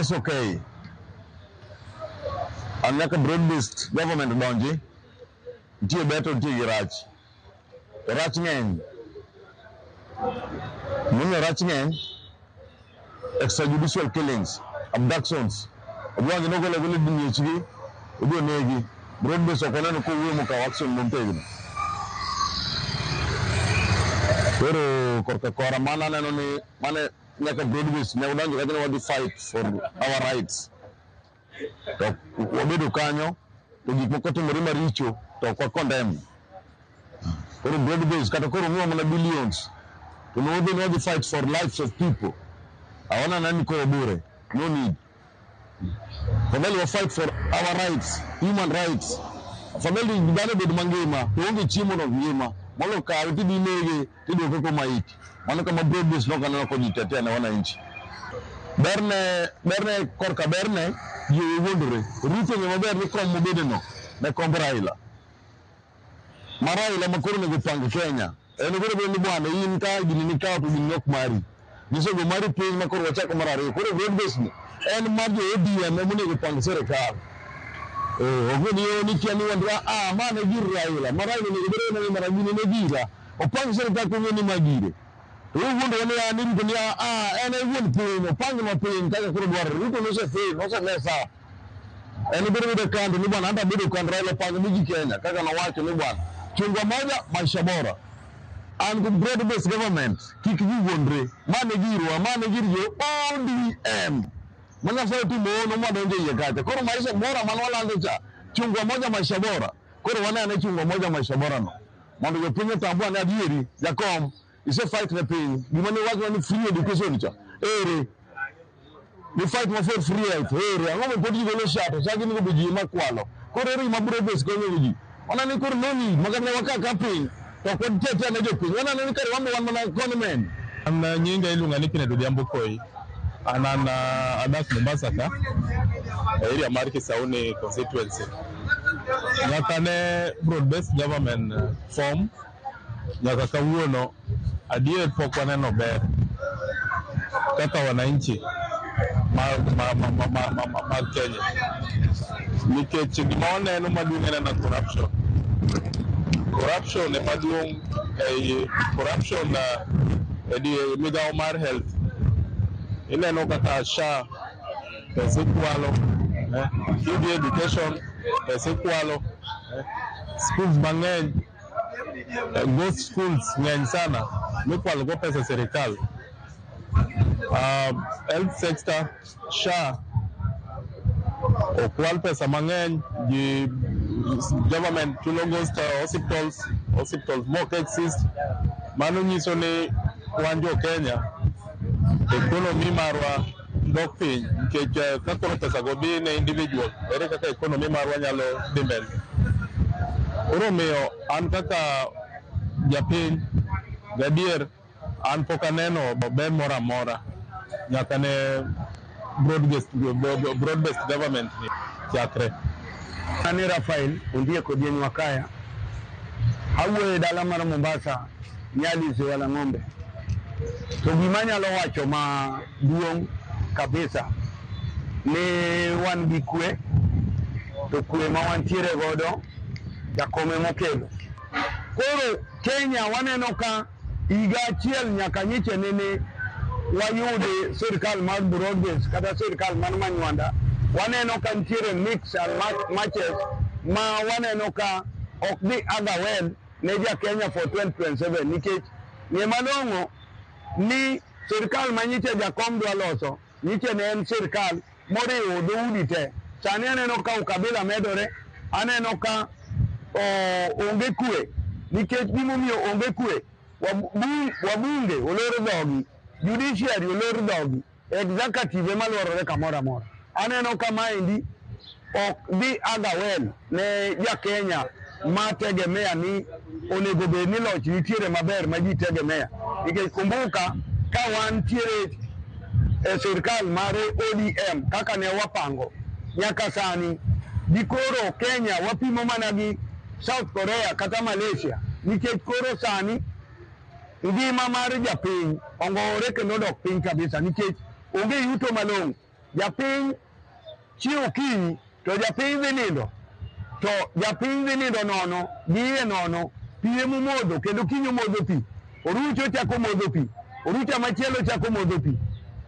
SOK. An nyaka broad based government donji, nitie ber to nitie gi rach. To rach ng'eny. Momiyo rach ng'eny, extrajudicial killings, abductions. Ojwang' nogolo agola e miechgi, odhi onegi. Broad based ok waneno kowuoyo mokawo action motegno. Koro korka kora mano aneno ni mane nyaka broad based ne wadonjo kacha ni wadhi fight for our rights. To wabedo kanyo to gik moko timore maricho to ok wa condemn. Koro broad based kata koro miwa mana billions to ne wadhi ni wadhi fight for lives of people. Awana nani koro bure. No need. Afadhali wa fight for our rights, human rights. Afadhali dhano obed mangima to onge chiemo no ngima. Molo kawe tidhi nege tiduoke koma iti. Mano kama broad based nok aneno ko ji tetea ne wananchi. Berne berne korka berne ji wuondore. Ruto ng'e maber ni kom mobede no ne komb Raila. Ma Raila ma koro onego pang Kenya. En koro bed ni bwana in ka gini nikawo to gini ok mari. Nisego mari piny ma koro wachako mar ariyo. Koro broad based ni en mar jo ODM ema onego pang sirikal. Eh, ok ni yo ni kia ni wandra ah ma ne gir Raila. Ma Raila onego bed ni mana gini ne gira. Opang sirikal kong'e ni ma gire. To wuondo ni ah ni Ruto ni ah en e wuon piny opang ma piny kaka koro dwarore. Ruto nose fail, nose mess up. En bedo bedo kando ni bwana hata bedo kando Raila opang ni ji Kenya kaka nowacho ni bwana chungwa moja maisha bora. An gi broad based government kik ji wuondre. Ma ne girwa, ma ne gir jo ODM. Ma Nyasaye otimo hono mwadonjo iye kacha. Koro maisha bora mane walando cha, chungwa moja maisha bora. Koro wane ane chungwa moja maisha bora no. Mondo jopiny otambua ni adieri, jakom, ise fight ne piny. Gima ne iwacho ni free education cha, ere? Ni fight ma for free health, ere? Ang'o ma pod ji golo sha to chaki ni ji ema kwalo. Koro ere gima broad based konyo ji? Waneno ni koro no need, makata ne waka ka piny, to ok watetea ne jopiny. Waneno ni kare wan be wan mana conmen. An nyinga iluonga ni Kennedy Odhiambo Koi. An adak Mombasa ka, e area mar Kisauni constituency. Nyaka ne broad based government form nyaka kawuono adier pok waneno ber kaka wananchi mag Kenya. Nikech gima waneno maduong' en ena corruption. Corruption ema duong' ei corruption e migawo mar health. Ineno kaka SHA pesa ikwalo, kidhi education pesa ikwalo, schools mang'eny, ghost schools ng'eny sana mikwalo go pesa sirikal. Health sector SHA okwal pesa mang'eny, ji government chulo ghost hospitals, hospitals mok exist. Mano nyiso ni wan jo Kenya economy marwa dok piny nikech ka koro pesa go dhi ne individual, ere kaka economy marwa nyalo dhi mbele? Koro omiyo an kaka japiny gadier an pok aneno ber moro amora nyaka ne broad based government ni chakre. Ani Rafael Ondiek Otieno Wakaya. Awuoyo e dala mar Mombasa, Nyali Siwala Ng'ombe. To gima anyalo wacho maduong' kabisa ni wan gi kwe, to kwe ma wantiere godo jakom emokelo. Koro Kenya waneno ka higa achiel nyaka nyiche nene wayudi sirikal mar broad base kata sirikal mar Manywanda, waneno ka nitiere mix and matches ma waneno ka ok dhi other well ne ja Kenya for 2027 nikech ng'e malong'o ni sirikal ma nyiche jakom dwa loso nyiche ne en sirikal moriwo dhoudi te. Sani aneno ka ukabila medore, aneno ka onge kwe nikech gimomiyo onge kwe, wabunge olor dhogi, judiciary olor dhogi, executive ema luorore kamoro amora. Aneno ka maendi ok dhi other well ne ja Kenya ma tegemea ni onego bed ni loch nitiere maber ma ji tegemea. Nikech kumbuka ka wantiere e sirkal mar ODM kaka ne wapango nyaka sani dikoro Kenya wapimo mana gi South Korea kata Malaysia nikech koro sani ngima mar japiny ongowore kendo odok piny kabisa nikech onge yuto malong'o. Japiny chiew okinyi to japiny dhi nindo to japiny dhi nindo nono gi iye nono pi emomodho kendo kiny omodho pi orucho chako modho pi orucha machielo chako modho pi.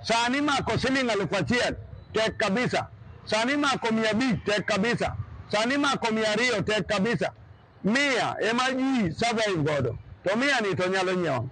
Sani mako siling 1000 tek kabisa, sani mako 500 tek kabisa, sani mako 200 tek kabisa. 100 ema ji survive godo to 100 ni to nyalo nyiewo.